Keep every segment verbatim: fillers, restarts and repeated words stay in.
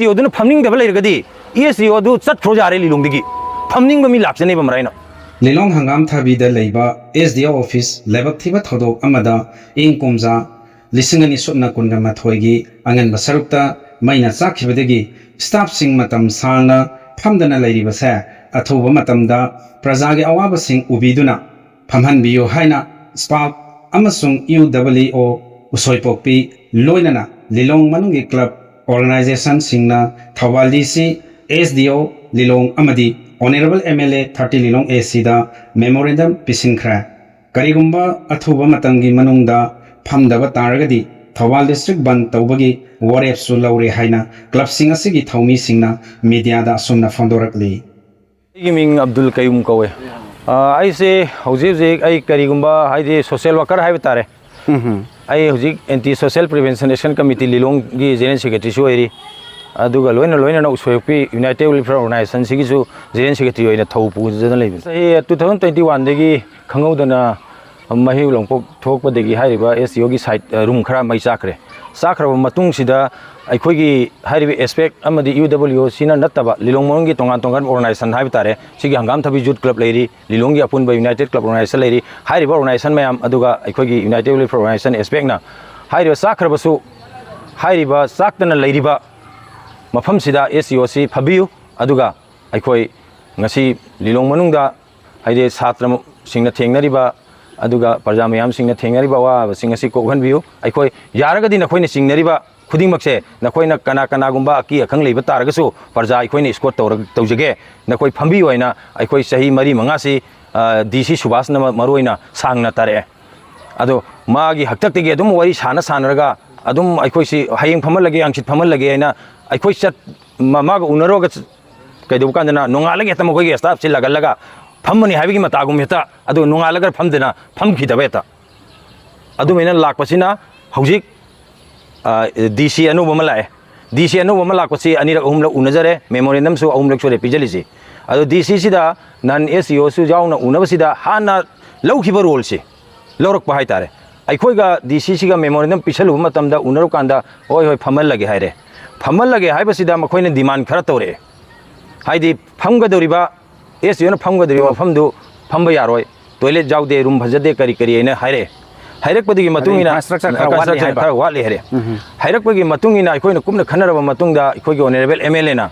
ꯁꯤ ꯑꯣꯗꯨꯅ ꯐꯝꯅꯤꯡꯗꯕ ꯂꯩꯔꯒꯗꯤ S D ꯑꯣ ꯑꯗꯨ ꯆꯠꯈ꯭ꯔꯣ ꯌꯥꯔꯦ ꯂꯤꯂꯣꯡꯗꯒꯤ꯫ ꯐꯝꯅꯤꯡꯕ ꯃꯤ ꯂꯥꯛꯆꯅꯦꯕ ꯃꯔꯥꯏꯅ꯫ ꯂꯤꯂꯣꯡ ꯍꯪꯒꯥꯝ ꯊꯥꯕꯤꯗ ꯂꯩꯕ ꯑꯦꯁ ꯗꯤ ꯑꯣ ꯑꯣꯐꯤꯁ ꯂꯥꯏꯕꯛ ꯊꯤꯕ ꯊꯧꯗꯣꯛ ꯑꯃꯗ ꯏꯪ ꯀꯨꯝꯖꯥ ꯂꯤꯁꯤꯡ ꯑꯅꯤ ꯁꯨꯞꯅ ꯀꯨꯟꯒ ꯃꯥꯊꯣꯏꯒꯤ ꯑꯉꯟꯕ ꯁꯔꯨꯛꯇ ꯃꯩꯅ ꯆꯥꯛꯈꯤꯕꯗꯒꯤ ꯁ꯭ꯇꯥꯐꯁꯤꯡ ꯃꯇꯝ ꯁꯥꯡꯅ ꯐꯝꯗꯅ ꯂꯩꯔꯤꯕꯁꯦ ꯑꯊꯨꯕ ꯃꯇꯝꯗ ꯄ꯭ꯔꯖꯥꯒꯤ ꯑꯋꯥꯕꯁꯤꯡ ꯎꯕꯤꯗꯨꯅ ꯐꯝꯍꯟꯕꯤꯌꯨ ꯍꯥꯏꯅ ꯁ꯭ꯄꯥꯛ ꯑꯃꯁꯨꯡ ꯌꯨ ꯗꯕꯜ ꯏ ꯑꯣ ꯎꯁꯣꯏꯄꯣꯛꯄꯤ ꯂꯣꯏꯅꯅ ꯂꯤꯂꯣꯡ ꯃꯅꯨꯡꯒꯤ ꯀ꯭ꯂꯕ ꯑꯣꯔꯒꯅꯥꯏꯖꯦꯁꯟꯁꯤꯡꯅ ꯊꯧꯕꯥꯜ ꯗꯤ ꯁꯤ, ꯑꯦꯁ ꯗꯤ ꯑꯣ ꯂꯤꯂꯣꯡ ꯑꯃꯗꯤ honourable M L A thirty Lilong A ꯁꯤꯗ ꯃꯦꯃꯣꯔꯦꯟꯗꯝ ꯄꯤꯁꯤꯟꯈ꯭ꯔꯦ꯫ ꯀꯔꯤꯒꯨꯝꯕ ꯑꯊꯨꯕ ꯃꯇꯝꯒꯤ ꯃꯅꯨꯡꯗ ꯐꯝꯗꯕ ꯇꯥꯔꯒꯗꯤ ꯊꯧꯕꯥꯜ ꯗꯤꯁꯇ꯭ꯔꯤꯛ ꯕꯟ ꯇꯧꯕꯒꯤ ꯋꯥꯔꯦꯞꯁꯨ ꯂꯧꯔꯦ ꯍꯥꯏꯅ ꯀ꯭ꯂꯕꯁꯤꯡ ꯑꯁꯤꯒꯤ ꯊꯧꯃꯤꯁꯤꯡꯅ ꯃꯤꯗꯤꯌꯥꯗ ꯑꯁꯨꯝꯅ ꯐꯣꯡꯗꯣꯔꯛꯂꯤ꯫ ꯑꯩꯒꯤ ꯃꯤꯡ ꯑꯕꯗꯨꯜ ꯀꯌꯨꯝ ꯀꯧꯋꯦ꯫ ꯑ, ꯑꯩꯁꯦ ꯍꯧꯖꯤꯛ ꯍꯧꯖꯤꯛ ꯑꯩ ꯀꯔꯤꯒꯨꯝꯕ ꯍꯥꯏꯗꯤ ꯁꯣꯁꯤꯌꯦꯜ ꯋꯥꯀꯔ ꯍꯥꯏꯕ ꯇꯥꯔꯦ꯫ ꯎꯝ꯫ ꯑꯩ ꯍꯧꯖꯤꯛ anti social prevention action committee ꯂꯤꯂꯣꯡꯒꯤ ꯖꯦꯅꯔꯦꯜ ꯁꯦꯀ꯭ꯔꯦꯇꯔꯤꯁꯨ ꯑꯣꯏꯔꯤ꯫ ꯑꯗꯨꯒ ꯂꯣꯏꯅ ꯂꯣꯏꯅꯅ ꯎꯁꯣꯏꯄꯤ ꯌꯨꯅꯥꯏꯇꯦꯗ ꯋꯦꯜꯐꯤꯌꯔ ꯑꯣꯔꯒꯅꯥꯏꯖꯦꯁꯟꯁꯤꯒꯤꯁꯨ ꯖꯦꯅꯔꯦꯜ ꯁꯦꯀ꯭ꯔꯦꯇꯔꯤ ꯑꯣꯏꯅ ꯊꯧ ꯄꯨꯗꯨꯅ ꯂꯩꯕꯅꯤ꯫ ꯆꯍꯤ ꯇꯨ ꯊꯥꯎꯖꯟ ꯇ꯭ꯋꯦꯟꯇꯤ ꯋꯥꯟꯗꯒꯤ ꯈꯪꯍꯧꯗꯅ ꯃꯍꯩ ꯂꯣꯡꯄꯣꯛ ꯊꯣꯛꯄꯗꯒꯤ ꯍꯥꯏꯔꯤꯕ ꯑꯦꯁ ꯗꯤ ꯑꯣꯒꯤ ꯁꯥꯏꯠ, ꯑ, ꯔꯨꯝ ꯈꯔ ꯃꯩ ꯆꯥꯛꯈ꯭ꯔꯦ꯫ ꯆꯥꯛꯈ꯭ꯔꯕ ꯃꯇꯨꯡꯁꯤꯗ ꯑꯩꯈꯣꯏꯒꯤ ꯍꯥꯏꯔꯤꯕ ꯑꯦꯁꯄꯦꯛ ꯑꯃꯗꯤ ꯌꯨ ꯗꯕꯜꯌꯨ ꯑꯣ ꯁꯤꯅ ꯅꯠꯇꯕ ꯂꯤꯂꯣꯡ ꯃꯅꯨꯡꯒꯤ ꯇꯣꯉꯥꯟ ꯇꯣꯉꯥꯟꯕ ꯑꯣꯔꯒꯅꯥꯏꯖꯦꯁꯟ ꯍꯥꯏꯕ ꯇꯥꯔꯦ, ꯁꯤꯒꯤ ꯍꯪꯒꯥꯝ ꯊꯕꯤ ꯌꯨꯠ ꯀ꯭ꯂꯕ ꯂꯩꯔꯤ, ꯂꯤꯂꯣꯡꯒꯤ ꯑꯄꯨꯟꯕ ꯌꯨꯅꯥꯏꯇꯦꯗ ꯀ꯭ꯂꯕ ꯑꯣꯔꯒꯅꯥꯏꯖꯦꯁꯟ ꯂꯩꯔꯤ꯫ ꯍꯥꯏꯔꯤꯕ ꯑꯣꯔꯒꯅꯥꯏꯖꯦꯁꯟ ꯃꯌꯥꯝ ꯑꯗꯨꯒ ꯑꯩꯈꯣꯏꯒꯤ ꯌꯨꯅꯥꯏꯇꯦꯗ ꯋꯦꯜꯐꯤꯌꯔ ꯑꯣꯔꯒꯅꯥꯏꯖꯦꯁꯟ ꯑꯦꯁꯄꯦꯛꯅ ꯍꯥꯏꯔꯤꯕ ꯆꯥꯛꯈ꯭ꯔꯕꯁꯨ, ꯍꯥꯏꯔꯤꯕ ꯆꯥꯛꯇꯅ ꯂꯩꯔꯤꯕ ꯃꯐꯝꯁꯤꯗ ꯑꯦꯁ ꯗꯤ ꯑꯣ ꯁꯤ ꯐꯕꯤꯌꯨ꯫ ꯑꯗꯨꯒ ꯑꯩꯈꯣꯏ ꯉꯁꯤ ꯂꯤꯂꯣꯡ ꯃꯅꯨꯡꯗ ꯍꯥꯏꯗꯤ ꯁꯥꯇ꯭ꯔꯁꯤꯡꯅ ꯊꯦꯡꯅꯔꯤꯕ ꯑꯗꯨꯒ ꯄ꯭ꯔꯖꯥ ꯃꯌꯥꯝꯁꯤꯡꯅ ꯊꯦꯡꯅꯔꯤꯕ ꯑꯋꯥꯕꯁꯤꯡ ꯑꯁꯤ ꯀꯣꯛꯍꯟꯕꯤꯌꯨ꯫ ꯑꯩꯈꯣꯏ ꯌꯥꯔꯒꯗꯤ ꯅꯈꯣꯏꯅ ꯆꯤꯡꯅꯔꯤꯕ ꯈꯨꯗꯤꯡꯃꯛꯁꯦ, ꯅꯈꯣꯏꯅ ꯀꯅꯥ ꯀꯅꯥꯒꯨꯝꯕ ꯑꯀꯤ ꯑꯈꯪ ꯂꯩꯕ ꯇꯥꯔꯒꯁꯨ ꯄ꯭ꯔꯖꯥ ꯑꯩꯈꯣꯏꯅ ꯏꯁꯀꯣꯔꯠ ꯇꯧꯔ-, ꯇꯧꯖꯒꯦ꯫ ꯅꯈꯣꯏ ꯐꯝꯕꯤꯌꯨ ꯍꯥꯏꯅ ꯑꯩꯈꯣꯏ ꯆꯍꯤ ꯃꯔꯤ ꯃꯉꯥꯁꯤ, ꯑ, ꯗꯤ ꯁꯤ ꯁꯨꯕꯥꯁꯅ ꯃ-, ꯃꯔꯨꯑꯣꯏꯅ ꯁꯥꯡꯅ ꯇꯥꯔꯛꯑꯦ꯫ ꯑꯗꯣ ꯃꯥꯒꯤ ꯍꯥꯛꯇꯛꯇꯒꯤ ꯑꯗꯨꯝ ꯋꯥꯔꯤ ꯁꯥꯟꯅ ꯁꯥꯟꯅꯔꯒ ꯑꯗꯨꯝ ꯑꯩꯈꯣꯏꯁꯤ ꯍꯌꯦꯡ ꯐꯝꯍꯜꯂꯒꯦ, ꯍꯪꯆꯤꯠ ꯐꯝꯍꯜꯂꯒꯦ ꯍꯥꯏꯅ ꯑꯩꯈꯣꯏ ꯆꯠ-, ꯃ-, ꯃꯥꯒ ꯎꯅꯔꯨꯔꯒ ꯆ-, ꯀꯩꯗꯧꯕ ꯀꯥꯟꯗꯅ ꯅꯣꯡꯉꯥꯜꯂꯒ ꯍꯦꯛꯇ ꯃꯈꯣꯏꯒꯤ ꯁ꯭ꯇꯥꯐꯁꯤ ꯂꯥꯛꯍꯜꯂꯒ ꯐꯝꯃꯅꯤ ꯍꯥꯏꯕꯒꯤ ꯃꯇꯥꯒꯨꯝ ꯍꯦꯛꯇ, ꯑꯗꯨꯒ ꯅꯣꯡꯉꯥꯜꯂꯒ ꯐꯝꯗꯅ ꯐꯝꯈꯤꯗꯕ ꯍꯦꯛꯇ꯫ ꯑꯗꯨꯃꯥꯏꯅ ꯂꯥꯛꯄꯁꯤꯅ ꯍꯧꯖꯤꯛ, ꯑ, ꯗꯤ ꯁꯤ ꯑꯅꯧꯕ ꯑꯃ ꯂꯥꯛꯑꯦ꯫ ꯗꯤ ꯁꯤ ꯑꯅꯧꯕ ꯑꯃ ꯂꯥꯛꯄꯁꯤ ꯑꯅꯤꯔꯛ ꯑꯍꯨꯝꯂꯛ ꯎꯅꯖꯔꯦ, ꯃꯦꯃꯣꯔꯦꯟꯗꯝꯁꯨ ꯑꯍꯨꯝꯂꯛ ꯁꯨꯔꯦ ꯄꯤꯖꯜꯂꯤꯁꯤ꯫ ꯑꯗꯣ ꯗꯤ ꯁꯤꯁꯤꯗ ꯅꯟ ꯑꯦꯁ ꯗꯤ ꯑꯣꯁꯨ ꯌꯥꯎꯅ ꯎꯅꯕꯁꯤꯗ ꯍꯥꯟꯅ ꯂꯧꯈꯤꯕ ꯔꯣꯜꯁꯤ ꯂꯧꯔꯛꯄ ꯍꯥꯏꯇꯥꯔꯦ꯫ ꯑꯩꯈꯣꯏꯒ ꯗꯤ ꯁꯤꯁꯤꯒ ꯃꯦꯃꯣꯔꯦꯟꯗꯝ ꯄꯤꯁꯜꯂꯨꯕ ꯃꯇꯝꯗ ꯎꯅꯔꯨꯀꯥꯟꯗ, "ꯍꯣꯏ, ꯍꯣꯏ, ꯐꯝꯍꯜꯂꯒꯦ" ꯍꯥꯏꯔꯦ꯫ ꯐꯝꯍꯜꯂꯒꯦ ꯍꯥꯏꯕꯁꯤꯗ ꯃꯈꯣꯏꯅ demand ꯈꯔ ꯇꯧꯔꯛꯑꯦ꯫ ꯍꯥꯏꯗꯤ ꯐꯝꯒꯗꯧꯔꯤꯕ, ꯑꯦꯁ ꯗꯤ ꯑꯣꯅ ꯐꯝꯒꯗꯧꯔꯤꯕ ꯃꯐꯝꯗꯨ ꯐꯝꯕ ꯌꯥꯔꯣꯏ, toilet ꯌꯥꯎꯗꯦ, room ꯐꯖꯗꯦ, ꯀꯔꯤ ꯀꯔꯤ ꯍꯥꯏꯅ ꯍꯥꯏꯔꯛꯑꯦ꯫ ꯍꯥꯏꯔꯛꯄꯗꯨꯒꯤ ꯃꯇꯨꯡ ꯏꯟꯅ infrastructure ꯈꯔ ꯋꯥꯠꯂꯤ construction ꯍꯥꯏꯕ? ꯈꯔ ꯋꯥꯠꯂꯤ ꯍꯥꯏꯔꯛꯑꯦ꯫ ꯎꯝ ꯍꯝ꯫ ꯍꯥꯏꯔꯛꯄꯒꯤ ꯃꯇꯨꯡ ꯏꯟꯅ ꯑꯩꯈꯣꯏꯅ ꯀꯨꯞꯅ ꯈꯟꯅꯔꯕ ꯃꯇꯨꯡꯗ ꯑꯩꯈꯣꯏꯒꯤ honourable M L Aꯅ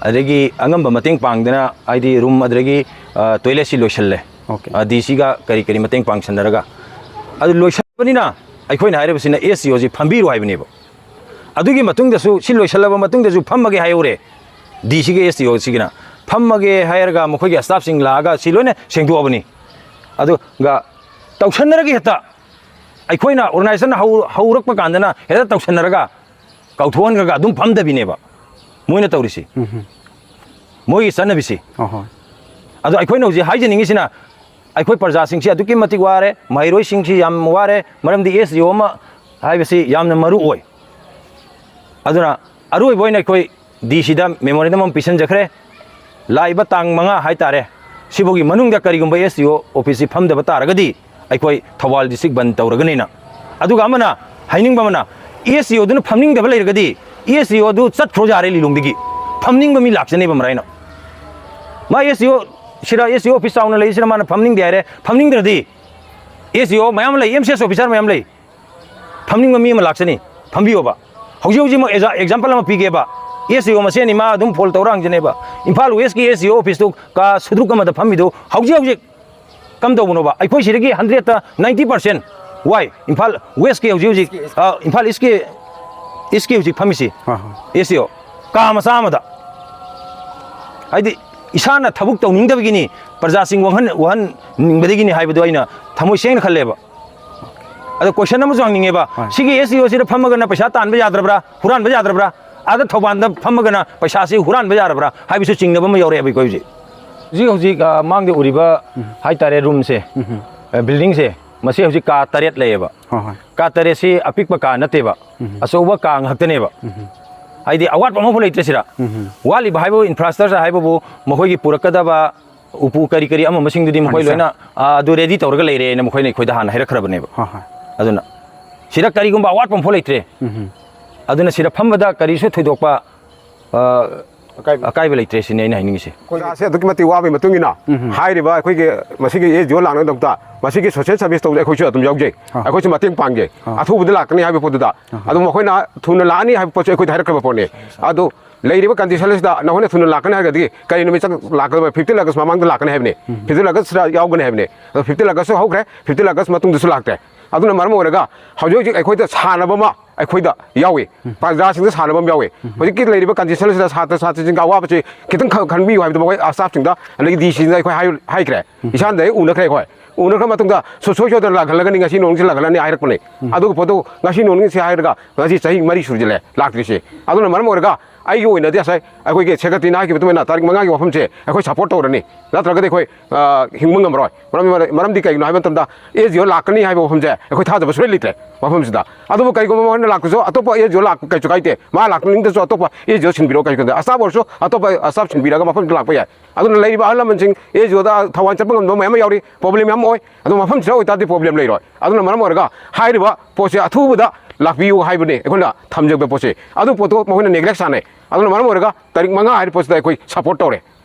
ꯑꯗꯒꯤ ꯑꯉꯝꯕ ꯃꯇꯦꯡ ꯄꯥꯡꯗꯅ, ꯍꯥꯏꯗꯤ room ꯑꯗꯨꯗꯒꯤ, ꯑ, toiletꯁꯤ ꯂꯣꯏꯁꯜꯂꯦ꯫ Okay꯫ ꯑ, D Cꯒ ꯀꯔꯤ ꯀꯔꯤ ꯃꯇꯦꯡ ꯄꯥꯡꯁꯟꯅꯔꯒ꯫ ꯑꯗꯨ ꯂꯣꯏꯁꯜꯂꯕꯅꯤꯅ ꯑꯩꯈꯣꯏꯅ ꯍꯥꯏꯔꯤꯕꯁꯤꯅ ꯑꯦꯁ ꯗꯤ ꯑꯣꯁꯤ ꯐꯝꯕꯤꯔꯣ ꯍꯥꯏꯕꯅꯦꯕ꯫ ꯑꯗꯨꯒꯤ ꯃꯇꯨꯡꯗꯁꯨ, ꯁꯤ ꯂꯣꯏꯁꯜꯂꯕ ꯃꯇꯨꯡꯗꯁꯨ ꯐꯝꯃꯒꯦ ꯍꯥꯏꯍꯧꯔꯦ꯫ D Cꯒ ꯑꯦꯁ ꯗꯤ ꯑꯣꯁꯤꯒꯤꯅ ꯐꯝꯃꯒꯦ ꯍꯥꯏꯔꯒ ꯃꯈꯣꯏꯒꯤ staffꯁꯤꯡ ꯂꯥꯛꯑꯒ ꯁꯤ ꯂꯣꯏꯅ ꯁꯦꯡꯗꯣꯛꯑꯕꯅꯤ꯫ ꯑꯗꯨꯒ ꯇꯧꯁꯟꯅꯔꯒ ꯍꯦꯛꯇ ꯑꯩꯈꯣꯏꯅ organisationꯅ ꯍꯧ-, ꯍꯧꯔꯛꯄ ꯀꯥꯟꯗꯅ ꯍꯦꯛꯇ ꯇꯧꯁꯟꯅꯔꯒ ꯀꯥꯎꯊꯣꯛꯍꯟꯈ꯭ꯔꯒ ꯑꯗꯨꯝ ꯐꯝꯗꯕꯤꯅꯦꯕ ꯃꯣꯏꯅ ꯇꯧꯔꯤꯁꯤ꯫ ꯎꯝ ꯍꯝ꯫ ꯃꯣꯏꯒꯤ ꯆꯠꯅꯕꯤꯁꯤ꯫ ꯑꯍꯣꯏ꯫ ꯑꯗꯣ ꯑꯩꯈꯣꯏꯅ ꯍꯧꯖꯤꯛ ꯍꯥꯏꯖꯅꯤꯡꯉꯤꯁꯤꯅ, ꯑꯩꯈꯣꯏ ꯄ꯭ꯔꯖꯥꯁꯤꯡꯁꯤ ꯑꯗꯨꯛꯀꯤ ꯃꯇꯤꯛ ꯋꯥꯔꯦ, ꯃꯍꯩꯔꯣꯏꯁꯤꯡꯁꯤ ꯌꯥꯝ ꯋꯥꯔꯦ, ꯃꯔꯝꯗꯤ ꯑꯦꯁ ꯗꯤ ꯑꯣ ꯑꯃ ꯍꯥꯏꯕꯁꯤ ꯌꯥꯝꯅ ꯃꯔꯨ ꯑꯣꯏ꯫ ꯑꯗꯨꯅ ꯑꯔꯣꯏꯕ ꯑꯣꯏꯅ ꯑꯩꯈꯣꯏ D Cꯗ memorandum ꯑꯃ ꯄꯤꯁꯤꯟꯖꯈ꯭ꯔꯦ꯫ ꯂꯥꯛꯏꯕ ꯇꯥꯡ ꯃꯉꯥ ꯍꯥꯏꯇꯥꯔꯦ, ꯁꯤꯐꯥꯎꯒꯤ ꯃꯅꯨꯡꯗ ꯀꯔꯤꯒꯨꯝꯕ ꯑꯦꯁ ꯗꯤ ꯑꯣ officeꯁꯤ ꯐꯝꯗꯕ ꯇꯥꯔꯒꯗꯤ ꯑꯩꯈꯣꯏ ꯊꯧꯕꯥꯜ district ꯕꯟ ꯇꯧꯔꯒꯅꯤꯅ꯫ ꯑꯗꯨꯒ ꯑꯃꯅ ꯍꯥꯏꯅꯤꯡꯕ ꯑꯃꯅ, ꯑꯦꯁ ꯗꯤ ꯑꯣꯗꯨꯅ ꯐꯝꯅꯤꯡꯗꯕ ꯂꯩꯔꯒꯗꯤ ꯑꯦꯁ ꯗꯤ ꯑꯣꯗꯨ ꯆꯠꯈ꯭ꯔꯣ ꯌꯥꯔꯦ ꯂꯤꯂꯣꯡꯗꯒꯤ꯫ ꯐꯝꯅꯤꯡꯕ ꯃꯤ ꯂꯥꯛꯆꯅꯦꯕ ꯃꯔꯥꯏꯅ꯫ ꯃꯥ ꯑꯦꯁ ꯗꯤ ꯑꯣ ꯁꯤꯗ ꯑꯦꯁ ꯗꯤ ꯑꯣ office ꯆꯥꯎꯅ ꯂꯩ, ꯁꯤꯗ ꯃꯥꯅ ꯐꯝꯅꯤꯡꯗꯦ ꯍꯥꯏꯔꯦ, ꯐꯝꯅꯤꯡꯗ꯭ꯔꯗꯤ ꯑꯦꯁ ꯗꯤ ꯑꯣ ꯃꯌꯥꯝ ꯂꯩ, ꯑꯦꯝ ꯁꯤ ꯑꯦꯁ officer ꯃꯌꯥꯝ ꯂꯩ, ꯐꯝꯅꯤꯡꯕ ꯃꯤ ꯑꯃ ꯂꯥꯛꯆꯅꯤ, ꯐꯝꯕꯤꯌꯣꯕ꯫ ꯍꯧꯖꯤꯛ ꯍꯧꯖꯤꯛꯃꯛ ꯑꯦꯖꯥ-, example ꯑꯃ ꯄꯤꯒꯦꯕ, ꯑꯦꯁ ꯗꯤ ꯑꯣ ꯃꯁꯦꯟꯅꯤ, ꯃꯥ ꯑꯗꯨꯝ phone ꯇꯧꯔ ꯍꯪꯖꯅꯦꯕ꯫ ꯏꯝꯐꯥꯜ Westꯀꯤ ꯑꯦꯁ ꯗꯤ ꯑꯣ officeꯇꯨ ꯀꯥ ꯁꯨꯗ꯭ꯔꯨꯛ ꯑꯃꯗ ꯐꯝꯃꯤꯗꯨ ꯍꯧꯖꯤꯛ ꯍꯧꯖꯤꯛ ꯀꯝꯗꯧꯕꯅꯣꯕ? ꯑꯩꯈꯣꯏ ꯁꯤꯗꯒꯤ hundredꯇ ninety percent꯫ Why? ꯏꯝꯐꯥꯜ Westꯀꯤ ꯍꯧꯖꯤꯛ ꯍꯧꯖꯤꯛ, ꯑ, ꯏꯝꯐꯥꯜ Eastꯀꯤ, Eastꯀꯤ ꯍꯧꯖꯤꯛ ꯐꯝꯃꯤꯁꯤ꯫ ꯍꯣꯏ, ꯍꯣꯏ꯫ ꯑꯦꯁ ꯗꯤ ꯑꯣ ꯀꯥ ꯃꯆꯥ ꯑꯃꯗ꯫ ꯍꯥꯏꯗꯤ ꯏꯁꯥꯅ ꯊꯕꯛ ꯇꯧꯅꯤꯡꯗꯕꯒꯤꯅꯤ, ꯄ꯭ꯔꯖꯥꯁꯤꯡ ꯋꯥꯍꯟ-, ꯋꯥꯍꯟꯅꯤꯡꯕꯗꯒꯤꯅꯤ ꯍꯥꯏꯕꯗꯨ ꯑꯩꯅ ꯊꯃꯣꯏ ꯁꯦꯡꯅ ꯈꯜꯂꯦꯕ꯫ ꯑꯗꯣ question ꯑꯃꯁꯨ ꯍꯪꯅꯤꯡꯉꯦꯕ, ꯍꯣꯏ꯫ ꯁꯤꯒꯤ ꯑꯦꯁ ꯗꯤ ꯑꯣꯁꯤꯗ ꯐꯝꯃꯒꯅ ꯄꯩꯁꯥ ꯇꯥꯟꯕ ꯌꯥꯗ꯭ꯔꯕ꯭ꯔꯥ, ꯍꯨꯔꯥꯟꯕ ꯌꯥꯗ꯭ꯔꯕ꯭ꯔꯥ? ꯑꯥꯗ ꯊꯧꯕꯥꯜꯗ ꯐꯝꯃꯒꯅ ꯄꯩꯁꯥꯁꯤ ꯍꯨꯔꯥꯟꯕ ꯌꯥꯔꯕ꯭ꯔꯥ ꯍꯥꯏꯕꯁꯨ ꯆꯤꯡꯅꯕ ꯑꯃ ꯌꯥꯎꯔꯛꯑꯦꯕ ꯑꯩꯈꯣꯏ ꯍꯧꯖꯤꯛ꯫ ꯍꯧꯖꯤꯛ ꯍꯧꯖꯤꯛ, ꯑ, ꯃꯥꯡꯗ ꯎꯔꯤꯕ ꯎꯝ꯫ ꯍꯥꯏꯇꯥꯔꯦ, roomꯁꯦ, ꯎꯝ꯫ ꯑ, buildingꯁꯦ, ꯃꯁꯤ ꯍꯧꯖꯤꯛ ꯀꯥ ꯇꯔꯦꯠ ꯂꯩꯌꯦꯕ꯫ ꯍꯣꯏ, ꯍꯣꯏ꯫ ꯀꯥ ꯇꯔꯦꯠꯁꯤ ꯑꯄꯤꯛꯄ ꯀꯥ ꯅꯠꯇꯦꯕ, ꯎꯝ꯫ ꯑꯆꯧꯕ ꯀꯥ ꯉꯥꯛꯇꯅꯦꯕ꯫ ꯎꯝ꯫ ꯍꯥꯏꯗꯤ ꯑꯋꯥꯠꯄ ꯑꯃꯐꯥꯎ ꯂꯩꯇ꯭ꯔꯦ ꯁꯤꯗ꯫ ꯎꯝ꯫ ꯋꯥꯠꯂꯤꯕ ꯍꯥꯏꯕꯕꯨ infrastructure ꯍꯥꯏꯕꯕꯨ ꯃꯈꯣꯏꯒꯤ ꯄꯨꯔꯛꯀꯗꯕ ꯎꯄꯨ ꯀꯔꯤ ꯀꯔꯤ ꯑꯃ ꯑꯃꯁꯤꯡꯗꯨꯗꯤ ꯃꯈꯣꯏ furniture꯫ ꯂꯣꯏꯅ, ꯑ, ꯑꯗꯨ ready ꯇꯧꯔꯒ ꯂꯩꯔꯦꯅ ꯃꯈꯣꯏꯅ ꯑꯩꯈꯣꯏꯗ ꯍꯥꯟꯅ ꯍꯥꯏꯔꯛꯈ꯭ꯔꯕꯅꯦꯕ꯫ ꯍꯣꯏ, ꯍꯣꯏ꯫ ꯑꯗꯨꯅ ꯁꯤꯗ ꯀꯔꯤꯒꯨꯝꯕ ꯑꯋꯥꯠꯄ ꯑꯃꯐꯥꯎ ꯂꯩꯇ꯭ꯔꯦ꯫ ꯎꯝ꯫ ꯑꯗꯨꯅ ꯁꯤꯗ ꯐꯝꯕꯗ ꯀꯔꯤꯁꯨ ꯊꯣꯏꯗꯣꯛꯄ, ꯑ, ꯑꯀꯥꯏꯕ꯫ ꯑꯀꯥꯏꯕ ꯂꯩꯇ꯭ꯔꯦ ꯁꯤꯅꯤ ꯑꯩꯅ ꯍꯥꯏꯅꯤꯡꯉꯤꯁꯦ꯫ ꯑꯩꯈꯣꯏ ꯑꯁꯦ ꯑꯗꯨꯛꯀꯤ ꯃꯇꯤꯛ ꯋꯥꯕꯒꯤ ꯃꯇꯨꯡ ꯏꯟꯅ ꯎꯝ꯫ ꯍꯥꯏꯔꯤꯕ ꯑꯩꯈꯣꯏꯒꯤ ꯃꯁꯤꯒꯤ ꯑꯦꯁ ꯗꯤ ꯑꯣ ꯂꯥꯛꯅꯕꯒꯤꯗꯃꯛꯇ ꯃꯁꯤꯒꯤ ꯁꯣꯁꯤꯌꯦꯜ ꯁꯔꯚꯤꯁ ꯇꯧꯕꯗ ꯑꯩꯈꯣꯏꯁꯨ ꯑꯗꯨꯝ ꯌꯥꯎꯖꯩ꯫ ꯑꯥ꯫ ꯑꯩꯈꯣꯏꯁꯨ ꯃꯇꯦꯡ ꯄꯥꯡꯖꯩ꯫ ꯑꯥ꯫ ꯑꯊꯨꯕꯗ ꯂꯥꯛꯀꯅꯤ ꯍꯥꯏꯕ ꯄꯣꯠꯇꯨꯗ꯫ ꯑꯥ꯫ ꯑꯗꯨꯝ ꯃꯈꯣꯏꯅ ꯊꯨꯅ ꯂꯥꯛꯑꯅꯤ ꯍꯥꯏꯕ ꯄꯣꯠꯁꯦ ꯑꯩꯈꯣꯏꯗ ꯍꯥꯏꯔꯛꯈ꯭ꯔꯕ ꯄꯣꯠꯅꯤ꯫ ꯑꯗꯨ ꯂꯩꯔꯤꯕ ꯀꯟꯗꯤꯁꯟ ꯑꯁꯤꯗ ꯅꯈꯣꯏꯅ ꯊꯨꯅ ꯂꯥꯛꯀꯅꯤ ꯍꯥꯏꯔꯒꯗꯤ ꯀꯔꯤ ꯅꯨꯃꯤꯠ ꯆꯪ-, ꯂꯥꯛꯀꯗꯕ? ꯐꯤꯐꯇꯤꯟ ꯑꯥꯒꯁ ꯃꯃꯥꯡꯗ ꯂꯥꯛꯀꯅꯤ ꯍꯥꯏꯕꯅꯤ꯫ ꯎꯝ꯫ ꯐꯤꯐꯇꯤꯟ ꯑꯥꯒꯁꯇ ꯌꯥꯎꯒꯅꯤ ꯍꯥꯏꯕꯅꯤ꯫ ꯑꯗꯣ ꯐꯤꯐꯇꯤꯟ ꯑꯥꯒꯁꯁꯨ ꯍꯧꯈ꯭ꯔꯦ, ꯐꯤꯐꯇꯤꯟ ꯑꯥꯒꯁ ꯃꯇꯨꯡꯗꯁꯨ ꯂꯥꯛꯇ꯭ꯔꯦ꯫ ꯑꯗꯨꯅ ꯃꯔꯝ ꯑꯣꯏꯔꯒ ꯍꯧꯖꯤꯛ ꯍꯧꯖꯤꯛ ꯑꯩꯈꯣꯏꯗ ꯁꯥꯟꯅꯕ ꯑꯃ ꯑꯩꯈꯣꯏꯗ ꯌꯥꯎꯏ, ꯎꯝ꯫ ꯄ꯭ꯔꯖꯥꯁꯤꯡꯗ ꯁꯥꯟꯅꯕ ꯑꯃ ꯌꯥꯎꯏ꯫ ꯎꯝ꯫ ꯍꯧꯖꯤꯛꯀꯤ ꯂꯩꯔꯤꯕ ꯀꯟꯗꯤꯁꯟ ꯑꯁꯤꯗ ꯁꯥꯇ꯭ꯔ ꯁꯥꯇ꯭ꯔꯤꯁꯤꯡꯒꯤ ꯑꯋꯥꯕꯁꯤ ꯈꯤꯇꯪ ꯈ-, ꯈꯟꯕꯤꯌꯨ ꯍꯥꯏꯕꯗꯨ ꯃꯈꯣꯏ ꯁ꯭ꯇꯥꯐꯁꯤꯡꯗ ꯑꯗꯒꯤ ꯗꯤ ꯁꯤꯗ ꯑꯩꯈꯣꯏ ꯍꯥꯏ-, ꯍꯥꯏꯈ꯭ꯔꯦ꯫ ꯎꯝ꯫ ꯏꯁꯥꯅꯗ ꯍꯦꯛ ꯎꯅꯈ꯭ꯔꯦ ꯑꯩꯈꯣꯏ꯫ ꯎꯅꯈ꯭ꯔ ꯃꯇꯨꯡꯗ ꯁꯨꯡꯁꯣꯏ ꯁꯣꯏꯗꯅ ꯂꯥꯛꯍꯜꯂꯒꯅꯤ, ꯉꯁꯤ ꯅꯣꯡꯁꯤ ꯂꯥꯛꯍꯜꯂꯅꯤ ꯍꯥꯏꯔꯛꯄꯅꯦ꯫ ꯎꯝ꯫ ꯑꯗꯨꯒꯤ ꯄꯣꯠꯇꯨ ꯉꯁꯤ ꯅꯣꯡꯁꯤ ꯍꯥꯏꯔꯒ ꯉꯁꯤ ꯆꯍꯤ ꯃꯔꯤ ꯁꯨꯔꯁꯤꯜꯂꯦ ꯂꯥꯛꯇ꯭ꯔꯤꯁꯦ꯫ ꯑꯗꯨꯅ ꯃꯔꯝ ꯑꯣꯏꯔꯒ ꯑꯩꯒꯤ ꯑꯣꯏꯅꯗꯤ ꯉꯁꯥꯏ ꯑꯩꯈꯣꯏꯒꯤ ꯁꯦꯀ꯭ꯔꯦꯇꯔꯤꯅ ꯍꯥꯏꯈꯤꯕ ꯑꯗꯨꯃꯥꯏꯅ ꯇꯥꯔꯤꯛ ꯃꯉꯥꯒꯤ ꯋꯥꯐꯝꯁꯦ ꯑꯩꯈꯣꯏ ꯁꯞꯄꯣꯔꯠ ꯇꯧꯔꯅꯤ, ꯅꯠꯇ꯭ꯔꯒꯗꯤ ꯑꯩꯈꯣꯏ, ꯑ, ꯍꯤꯡꯕ ꯉꯝꯃꯔꯣꯏ꯫ ꯃꯔꯝꯗꯤ, ꯃꯔꯝꯗꯤ ꯀꯩꯒꯤꯅꯣ ꯍꯥꯏꯕ ꯃꯇꯝꯗ ꯑꯦꯁ ꯗꯤ ꯑꯣ ꯂꯥꯛꯀꯅꯤ ꯍꯥꯏꯕ ꯋꯥꯐꯝꯁꯦ ꯑꯩꯈꯣꯏ ꯊꯥꯖꯕ ꯁꯨꯡꯂꯩ ꯂꯩꯇ꯭ꯔꯦ ꯃꯐꯝꯁꯤꯗ꯫ ꯑꯗꯨꯕꯨ ꯀꯩꯒꯨꯝꯕ ꯃꯈꯣꯏꯅ ꯂꯥꯛꯄꯁꯨ ꯑꯇꯣꯞꯄ ꯑꯦꯁ ꯗꯤ ꯑꯣ ꯂꯥꯛꯄ ꯀꯩꯁꯨ ꯀꯥꯏꯗꯦ, ꯃꯥ ꯂꯥꯛꯅꯤꯡꯗ꯭ꯔꯁꯨ ꯑꯇꯣꯞꯄ ꯑꯦꯁ ꯗꯤ ꯑꯣ ꯁꯤꯟꯕꯤꯔꯛꯑꯣ, ꯀꯩꯁꯨ ꯀꯥꯏꯗꯦ꯫ ꯑꯁꯥꯞ ꯑꯣꯏꯔꯁꯨ ꯑꯇꯣꯞꯄ ꯑꯁꯥꯞ ꯁꯤꯟꯕꯤꯔꯒ ꯃꯐꯝꯗ ꯂꯥꯛꯄ ꯌꯥꯏ꯫ ꯑꯗꯨꯅ ꯂꯩꯔꯤꯕ ꯑꯍꯜ ꯂꯃꯟꯁꯤꯡ ꯑꯦꯁ ꯗꯤ ꯑꯣꯗ ꯊꯋꯥꯏ ꯆꯠꯄ ꯉꯝꯗꯕ ꯃꯌꯥꯝ ꯑꯃ ꯌꯥꯎꯔꯤ, ꯄ꯭ꯔꯣꯕ꯭ꯂꯦꯝ ꯃꯌꯥꯝ ꯑꯃ ꯑꯣꯏ꯫ ꯑꯗꯣ ꯃꯐꯝꯁꯤꯗ ꯑꯣꯏꯇꯥꯔꯗꯤ ꯄ꯭ꯔꯣꯕ꯭ꯂꯦꯝ ꯂꯩꯔꯣꯏ꯫ ꯑꯗꯨꯅ ꯃꯔꯝ ꯑꯣꯏꯔꯒ ꯍꯥꯏꯔꯤꯕ ꯄꯣꯠꯁꯦ ꯑꯊꯨꯕꯗ ꯂꯥꯛꯄꯤꯌꯨ ꯍꯥꯏꯕꯅꯤ ꯑꯩꯈꯣꯏꯅ ꯊꯝꯖꯕ ꯄꯣꯠꯁꯦ꯫ ꯑꯗꯨ ꯄꯣꯠꯇꯣ ꯃꯈꯣꯏꯅ ꯅꯦꯒ꯭ꯂꯦꯛ ꯁꯥꯟꯅꯩ꯫ ꯑꯗꯨꯅ ꯃꯔꯝ ꯑꯣꯏꯔꯒ ꯇꯥꯔꯤꯛ ꯃꯉꯥ ꯍꯥꯏꯔꯤꯕ ꯄꯣꯠꯁꯤꯗ ꯑꯩꯈꯣꯏ ꯁꯞꯄꯣꯔꯠ ꯇꯧꯔꯦ,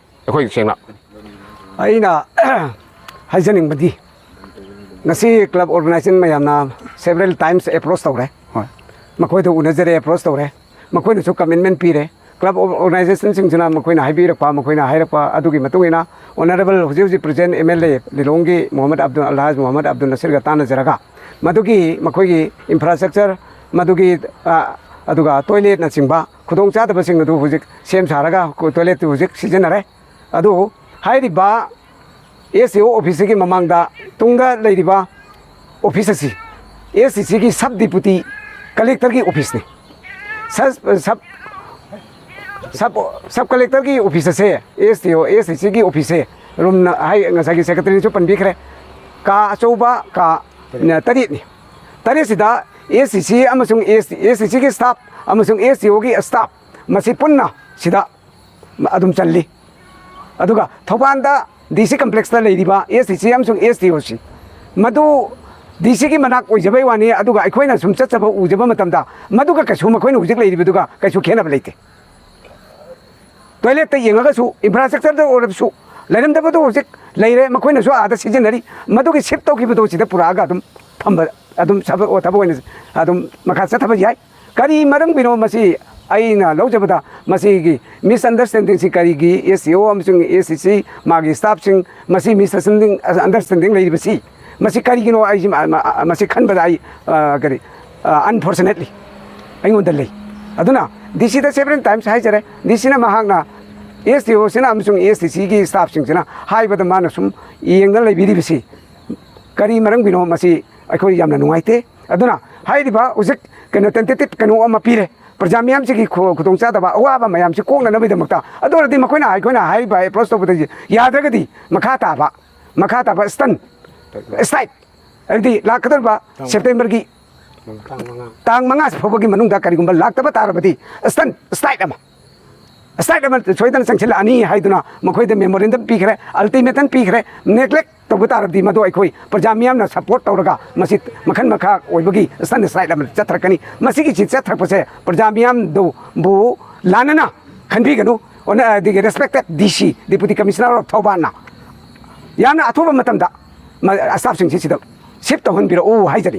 ꯑꯩꯈꯣꯏ ꯁꯦꯡꯅ꯫ ꯑꯩꯅ ꯍꯥꯏꯖꯅꯤꯡꯕꯗꯤ, ꯉꯁꯤ ꯀ꯭ꯂꯕ ꯑꯣꯔꯒꯅꯥꯏꯖꯦꯁꯟ ꯃꯌꯥꯝꯅ several times approach ꯇꯧꯔꯦ꯫ ꯍꯣꯏ꯫ ꯃꯈꯣꯏꯗ ꯎꯅꯖꯔꯦ, ꯑꯦꯄ꯭ꯔꯣꯆ ꯇꯧꯔꯦ꯫ ꯃꯈꯣꯏꯅꯁꯨ ꯀꯃꯤꯠꯃꯦꯟ ꯄꯤꯔꯦ꯫ ꯀ꯭ꯂꯕ ꯑꯣꯔꯒꯅꯥꯏꯖꯦꯁꯟꯁꯤꯡꯁꯤꯅ ꯃꯈꯣꯏꯅ ꯍꯥꯏꯕꯤꯔꯛꯄ, ꯃꯈꯣꯏꯅ ꯍꯥꯏꯔꯛꯄ ꯑꯗꯨꯒꯤ ꯃꯇꯨꯡ ꯏꯟꯅ ꯑꯣꯅꯔꯦꯕꯜ ꯍꯧꯖꯤꯛ ꯍꯧꯖꯤꯛ ꯄ꯭ꯔꯦꯖꯦꯟ ꯑꯦꯝ ꯑꯦꯜ ꯑꯦ ꯂꯤꯂꯣꯡꯒꯤ ꯃꯣꯍꯝꯃꯗ ꯑꯕꯗꯨꯜ, ꯑꯜꯍꯥꯖ ꯃꯣꯍꯝꯃꯗ ꯑꯕꯗꯨꯜ ꯅꯁꯤꯔꯒ ꯇꯥꯟꯅꯖꯔꯒ ꯃꯗꯨꯒꯤ ꯃꯈꯣꯏꯒꯤ ꯏꯟꯐ꯭ꯔꯥꯁ꯭ꯇ꯭ꯔꯛꯆꯔ, ꯃꯗꯨꯒꯤ, ꯑ, ꯑꯗꯨꯒ ꯇꯣꯏꯂꯦꯠꯅꯆꯤꯡꯕ ꯈꯨꯗꯣꯡꯆꯥꯗꯕꯁꯤꯡ ꯑꯗꯨ ꯍꯧꯖꯤꯛ ꯁꯦꯝ ꯁꯥꯔꯒ ꯇꯣꯏꯂꯦꯠꯇꯨ ꯍꯧꯖꯤꯛ ꯁꯤꯖꯤꯟꯅꯔꯦ꯫ ꯑꯗꯨ ꯍꯥꯏꯔꯤꯕ ꯑꯦꯁ ꯗꯤ ꯑꯣ ꯑꯣꯐꯤꯁꯁꯤꯒꯤ ꯃꯃꯥꯡꯗ ꯇꯨꯡꯗ ꯂꯩꯔꯤꯕ ꯑꯣꯐꯤꯁ ꯑꯁꯤ ꯑꯦꯁ ꯗꯤ ꯁꯤꯒꯤ ꯁꯕ ꯗꯤꯄꯨꯇꯤ ꯀꯂꯦꯛꯇꯔꯒꯤ ꯑꯣꯐꯤꯁꯅꯤ꯫ ꯁꯕ, ꯁꯕ, ꯁꯕ, ꯁꯕ ꯀꯂꯦꯛꯇꯔꯒꯤ ꯑꯣꯐꯤꯁ ꯑꯁꯦ ꯑꯦꯁ ꯗꯤ ꯑꯣ, ꯑꯦꯁ ꯗꯤ ꯁꯤꯒꯤ ꯑꯣꯐꯤꯁꯁꯦ ꯔꯨꯝꯅ ꯍꯥꯏ, ꯉꯁꯥꯏꯒꯤ ꯁꯦꯀ꯭ꯔꯦꯇꯔꯤꯅꯁꯨ ꯄꯟꯕꯤꯈ꯭ꯔꯦ, ꯀꯥ ꯑꯆꯧꯕ ꯀꯥ ꯇꯔꯦꯠꯅꯤ꯫ ꯇꯔꯦꯠꯁꯤꯗ ꯑꯦꯁ ꯗꯤ ꯁꯤ ꯑꯃꯁꯨꯡ ꯑꯦꯁ ꯗꯤ, ꯑꯦꯁ ꯗꯤ ꯁꯤꯒꯤ ꯁ꯭ꯇꯥꯐ ꯑꯃꯁꯨꯡ ꯑꯦꯁ ꯗꯤ ꯑꯣꯒꯤ ꯁ꯭ꯇꯥꯐ ꯃꯁꯤ ꯄꯨꯟꯅ ꯁꯤꯗ ꯑꯗꯨꯝ ꯆꯜꯂꯤ꯫ ꯑꯗꯨꯒ ꯊꯧꯕꯥꯜꯗ ꯗꯤ ꯁꯤ ꯀꯝꯄ꯭ꯂꯦꯛꯁꯇ ꯂꯩꯔꯤꯕ ꯑꯦꯁ ꯗꯤ ꯁꯤ ꯑꯃꯁꯨꯡ ꯑꯦꯁ ꯗꯤ ꯑꯣꯁꯤ ꯃꯗꯨ ꯗꯤ ꯁꯤꯒꯤ ꯃꯅꯥꯛ ꯑꯣꯏꯖꯕꯩ ꯋꯥꯅꯤ, ꯑꯗꯨꯒ ꯑꯩꯈꯣꯏꯅ ꯁꯨꯝ ꯆꯠꯆꯕ ꯎꯖꯕ ꯃꯇꯝꯗ ꯃꯗꯨꯒ ꯀꯩꯁꯨ ꯃꯈꯣꯏꯅ ꯍꯧꯖꯤꯛ ꯂꯩꯔꯤꯕꯗꯨꯒ ꯀꯩꯁꯨ ꯈꯦꯠꯅꯕ ꯂꯩꯇꯦ꯫ ꯇꯣꯏꯂꯦꯠꯇ ꯌꯦꯡꯉꯒꯁꯨ, ꯏꯟꯐ꯭ꯔꯥꯁ꯭ꯇ꯭ꯔꯛꯆꯔꯗ ꯑꯣꯏꯔꯕꯁꯨ, ꯂꯩꯔꯝꯗꯕꯗꯣ ꯍꯧꯖꯤꯛ ꯂꯩꯔꯦ, ꯃꯈꯣꯏꯅꯁꯨ ꯑꯥꯗ ꯁꯤꯖꯤꯟꯅꯔꯤ꯫ ꯃꯗꯨꯒꯤ ꯁꯤꯐ ꯇꯧꯈꯤꯕꯗꯣ ꯁꯤꯗ ꯄꯨꯔꯛꯑꯒ ꯑꯗꯨꯝ ꯊꯝꯕ, ꯑꯗꯨꯝ ꯊꯕꯛ, ꯊꯕꯛ ꯑꯣꯏꯅ ꯑꯗꯨꯝ ꯃꯈꯥ ꯆꯠꯊꯕ ꯌꯥꯏ꯫ ꯀꯔꯤ ꯃꯔꯝꯒꯤꯅꯣ ꯃꯁꯤ? ꯑꯩꯅ ꯂꯧꯖꯕꯗ ꯃꯁꯤꯒꯤ ꯃꯤꯁꯑꯟꯗꯔꯁ꯭ꯇꯦꯟꯗꯤꯡꯁꯤ ꯀꯔꯤꯒꯤ, ꯑꯦꯁ ꯗꯤ ꯑꯣ ꯑꯃꯁꯨꯡ ꯑꯦꯁ ꯗꯤ ꯁꯤ, ꯃꯥꯒꯤ ꯁ꯭ꯇꯥꯐꯁꯤꯡ, ꯃꯁꯤ ꯃꯤꯁꯑꯟꯗꯔꯁ꯭ꯇꯦꯟꯗꯤꯡ, ꯑꯟꯗꯔꯁ꯭ꯇꯦꯟꯗꯤꯡ ꯂꯩꯔꯤꯕꯁꯤ, ꯃꯁꯤ ꯀꯔꯤꯒꯤꯅꯣ? ꯑꯩꯁꯤ ꯃ-, ꯃ-, ꯃꯁꯤ ꯈꯟꯕꯗ ꯑꯩ, ꯑ, ꯀꯔꯤ, ꯑ, ꯑꯟꯐꯣꯔꯆꯨꯅꯦꯠꯂꯤ ꯑꯩꯉꯣꯟꯗ ꯂꯩ꯫ ꯑꯗꯨꯅ ꯗꯤ ꯁꯤꯗ ꯁꯦꯚꯔꯦꯜ ꯇꯥꯏꯝꯁ ꯍꯥꯏꯖꯔꯦ, ꯗꯤ ꯁꯤꯅ ꯃꯍꯥꯛꯅ ꯑꯦꯁ ꯗꯤ ꯑꯣꯁꯤꯅ ꯑꯃꯁꯨꯡ ꯑꯦꯁ ꯗꯤ ꯁꯤꯒꯤ ꯁ꯭ꯇꯥꯐꯁꯤꯡꯁꯤꯅ ꯍꯥꯏꯕꯗ ꯃꯥꯅ ꯁꯨꯝ ꯌꯦꯡꯗꯅ ꯂꯩꯕꯤꯔꯤꯕꯁꯤ ꯀꯔꯤ ꯃꯔꯝꯒꯤꯅꯣ? ꯃꯁꯤ ꯑꯩꯈꯣꯏ ꯌꯥꯝꯅ ꯅꯨꯡꯉꯥꯏꯇꯦ꯫ ꯑꯗꯨꯅ ꯍꯥꯏꯔꯤꯕ ꯍꯧꯖꯤꯛ ꯀꯩꯅꯣ, ꯇꯦꯟꯇꯦꯇꯤꯚ ꯀꯩꯅꯣ ꯑꯃ ꯄꯤꯔꯦ, ꯄ꯭ꯔꯖꯥ ꯃꯤꯌꯥꯝꯁꯤꯒꯤ ꯈꯨ-, ꯈꯨꯗꯣꯡꯆꯥꯗꯕ, ꯑꯋꯥꯕ ꯃꯌꯥꯝꯁꯤ ꯀꯣꯛꯅꯅꯕꯒꯤꯗꯃꯛꯇ꯫ ꯑꯗꯨ ꯑꯣꯏꯔꯗꯤ ꯃꯈꯣꯏꯅ, ꯑꯩꯈꯣꯏꯅ ꯍꯥꯏꯔꯤꯕ ꯑꯦꯄ꯭ꯔꯣꯆ ꯇꯧꯕꯗ ꯌꯥꯗ꯭ꯔꯒꯗꯤ ꯃꯈꯥ ꯇꯥꯕ, ꯃꯈꯥ ꯇꯥꯕ ꯁ꯭ꯇꯟ, ꯁ꯭ꯇ꯭ꯔꯥꯏꯛ, ꯍꯥꯏꯕꯗꯤ ꯂꯥꯛꯀꯗꯧꯔꯤꯕ ꯇꯥꯡ ꯁꯦꯞꯇꯦꯝꯕꯔꯒꯤ ꯇꯥꯡ ꯃꯉꯥ꯫ ꯇꯥꯡ ꯃꯉꯥ ꯐꯥꯎꯕꯒꯤ ꯃꯅꯨꯡꯗ ꯀꯔꯤꯒꯨꯝꯕ ꯂꯥꯛꯇꯕ ꯇꯥꯔꯕꯗꯤ ꯁ꯭ꯇꯟ ꯁ꯭ꯇ꯭ꯔꯥꯏꯛ ꯑꯃ, ꯁ꯭ꯇ꯭ꯔꯥꯏꯛ ꯑꯃ ꯁꯣꯏꯗꯅ ꯆꯪꯁꯤꯜꯂꯛꯑꯅꯤ ꯍꯥꯏꯗꯨꯅ ꯃꯈꯣꯏꯗ ꯃꯦꯃꯣꯔꯦꯟꯗꯝ ꯄꯤꯈ꯭ꯔꯦ, ꯑꯜꯇꯤꯃꯦꯇꯝ ꯄꯤꯈ꯭ꯔꯦ꯫ ꯅꯦꯒ꯭ꯂꯦꯛ ꯇꯧꯕ ꯇꯥꯔꯕꯗꯤ ꯃꯗꯨ ꯑꯩꯈꯣꯏ ꯄ꯭ꯔꯖꯥ ꯃꯤꯌꯥꯝꯅ ꯁꯄꯣꯔꯠ ꯇꯧꯔꯒ ꯃꯁꯤ ꯃꯈꯜ ꯃꯈꯥ ꯑꯣꯏꯕꯒꯤ ꯁ꯭ꯇꯟ ꯁ꯭ꯇ꯭ꯔꯥꯏꯛ ꯑꯃ ꯆꯠꯊꯔꯛꯀꯅꯤ꯫ ꯃꯁꯤꯒꯤ ꯆꯠꯊꯔꯛꯄꯁꯦ ꯄ꯭ꯔꯖꯥ ꯃꯤꯌꯥꯝꯗꯨꯕꯨ ꯂꯥꯟꯅꯅ ꯈꯟꯕꯤꯒꯅꯨ꯫ ꯑꯣꯅ-, ꯑꯗꯒꯤ ꯔꯦꯁꯄꯦꯛꯇꯦꯠ ꯗꯤ ꯁꯤ, Deputy Commissioner of ꯊꯧꯕꯥꯜꯅ ꯌꯥꯝꯅ ꯑꯊꯨꯕ ꯃꯇꯝꯗ ꯃ-, ꯁ꯭ꯇꯥꯐꯁꯤꯡꯁꯤ ꯁꯤꯗ ꯁꯤꯐ ꯇꯧꯍꯟꯕꯤꯔꯛꯎ ꯍꯥꯏꯖꯔꯤ꯫